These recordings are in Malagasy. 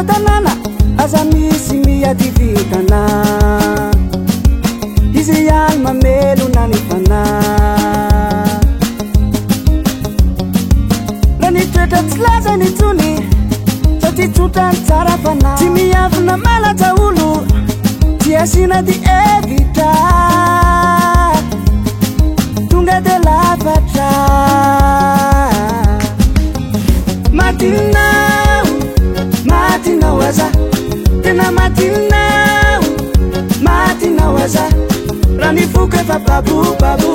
Eto tanàna aza misy miady vintana. Izy ihany mamelona ny fanahy. Raha ny toetra tsy lazany intsony, sao tsy tsotra ny tsara fanahy. Tsy miavona manaja olo, tsy asiana dy hevitra. Tonga de lafatra. Matinao, matinao aza, tena matinao, matinao aza. Raha ny foko efa babobabo,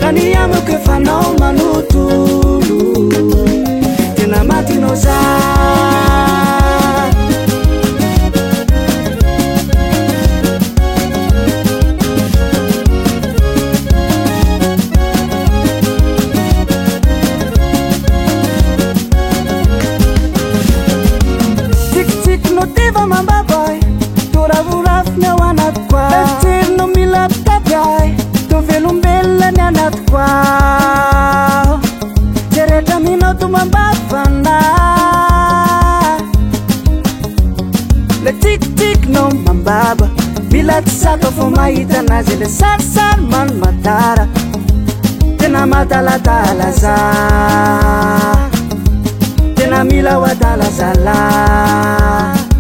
raha ny amiko efa nao manotolo, tena matinao za. Tsikitsikinao tiva mambabo ahy, toa ravorafy ao anatiko ahy. Ilay fijerinao mila mpitapy ahy, toa velombelona ny anatiko aho. Izay rehetra aminao toa mambabo fanahy. Ilay tsikitsikinao mambabo, mila tsy zaka vao mahita anazy. Ilay sarisary manomatara, tena madaladala za. Tena mila ho adala zala.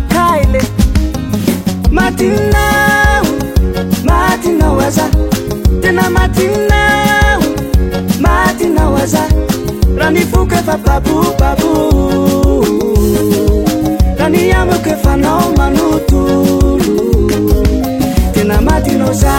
Kaile. Matinao, matinao aza, tena matinao, matinao aza. Raha ny foko efa babobabo, raha ny amiko efa nao manotolo, tena matinao za.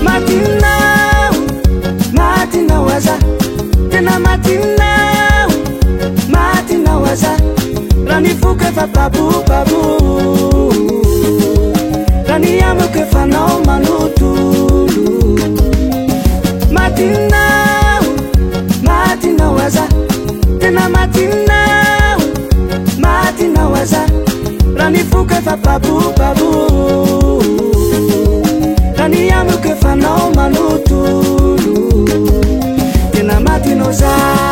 Matinao, matinao aza, tena matinao, matinao aza. Raha ny foko efa babobabo, raha ny amiko efa nao manotolo. Matinao, matinao aza, tena matinao, matinao aza. Raha ny foko efa babobabo, raha ny amiko efa nao manotolo, tena matinao za.